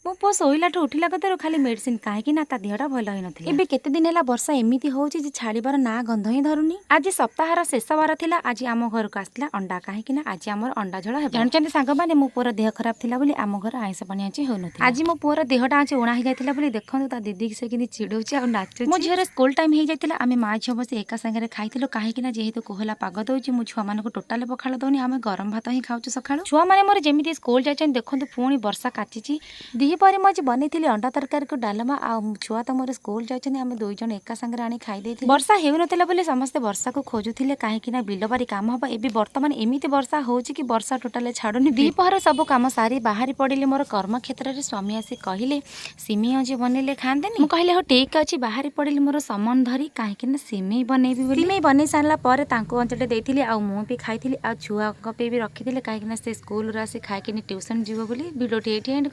ମୋ ପୁଅ ଶୋଇଲାଠୁ ଉଠିଲା କତରୁ ଖାଲି ମେଡିସିନ, କାହିଁକି ନା ତା ଦେହଟା ଭଲ ହେଇନଥିଲା। ଏବେ କେତେ ଦିନ ହେଲା ବର୍ଷା ଏମିତି ହଉଛି ଯେ ଛାଡ଼ିବାର ନାଁ ଗନ୍ଧ ହିଁ ଧରୁନି। ଆଜି ସପ୍ତାହର ଶେଷ ବାର ଥିଲା। ଆଜି ଆମ ଘରକୁ ଆସିଥିଲା ଅଣ୍ଡା, କାହିଁକି ନା ଆଜି ଆମର ଅଣ୍ଡା ଝୋଳ ହେବ। ଜାଣିଛନ୍ତି ସାଙ୍ଗମାନେ, ମୋ ପୁଅର ଦେହ ଖରାପ ଥିଲା ବୋଲି ଆମ ଘର ଆଇଁଷ ପାଣି ଆଜି ହେଉନଥିଲା। ଆଜି ମୋ ପୁଅର ଦେହଟା ଆଜି ଉଣା ହେଇଯାଇଥିଲା ବୋଲି ଦେଖନ୍ତୁ, ତା ଦିଦିକି ସେ କେମିତି ଚିଡଉଛି ଆଉ ନାଚୁଛି। ମୋ ଝିଅର ସ୍କୁଲ ଟାଇମ୍ ହେଇଯାଇଥିଲା। ଆମେ ମା ଝିଅ ବସି ଏକା ସାଙ୍ଗରେ ଖାଇଥିଲୁ, କାହିଁକି ନା ଯେହେତୁ କୋହଲା ପାଗ ଦଉଛି, ମୁଁ ଛୁଆମାନଙ୍କୁ ଟୋଟାଲ ପଖାଳ ଦଉନି। ଆମେ ଗରମ ଭାତ ହିଁ ଖାଉଛୁ ସକାଳୁ। ଛୁଆମାନେ ମୋର ଯେମିତି ସ୍କୁଲ ଯାଇଛନ୍ତି, ଦେଖନ୍ତୁ ପୁଣି ବର୍ଷା କାଚିଛି। ଦ୍ୱିପହରେ ମୁଁ ଆଜି ବନେଇଥିଲି ଅଣ୍ଡା ତରକାରୀକୁ ଡାଲମା। ଆଉ ଛୁଆ ତ ମୋର ସ୍କୁଲ ଯାଇଛନ୍ତି, ଆମେ ଦୁଇ ଜଣ ଏକା ସାଙ୍ଗରେ ଆଣି ଖାଇ ଦେଇଥିଲୁ। ବର୍ଷା ହେଉନଥିଲା ବୋଲି ସମସ୍ତେ ବର୍ଷାକୁ ଖୋଜୁଥିଲେ, କାହିଁକି ନା ବିଲବାରି କାମ ହବ। ଏବେ ବର୍ତ୍ତମାନ ଏମିତି ବର୍ଷା ହଉଛି କି ବର୍ଷା ଟୋଟାଲି ଛାଡୁନି। ଦ୍ୱିପହର ସବୁ କାମ ସାରି ବାହାରି ପଡ଼ିଲି ମୋର କର୍ମକ୍ଷେତ୍ରରେ। ସ୍ୱାମୀ ଆସି କହିଲେ, ସିମେଇ ଆଜି ବନେଇଲେ ଖାଆନ୍ତେନି? ମୁଁ କହିଲି, ହଉ ଠିକ୍ ଅଛି। ବାହାରି ପଡ଼ିଲି ମୋର ସମାନ ଧରି, କାହିଁକି ନା ସିମେଇ ବନେଇବି ବୋଲି। ସିମେଇ ବନେଇ ସାରିଲା ପରେ ତାଙ୍କୁ ଅଞ୍ଚଟେ ଦେଇଥିଲି ଆଉ ମୁଁ ବି ଖାଇଥିଲି ଆଉ ଛୁଆଙ୍କ ପାଇଁ ବି ରଖିଥିଲି, କାହିଁକି ନା ସେ ସ୍କୁଲରୁ ଆସି ଖାଇକିନି ଟ୍ୟୁସନ୍ ଯିବ ବୋଲି। ଭିଡ଼ିଓଟି ଏଇଠି ଏଣ୍ଡ।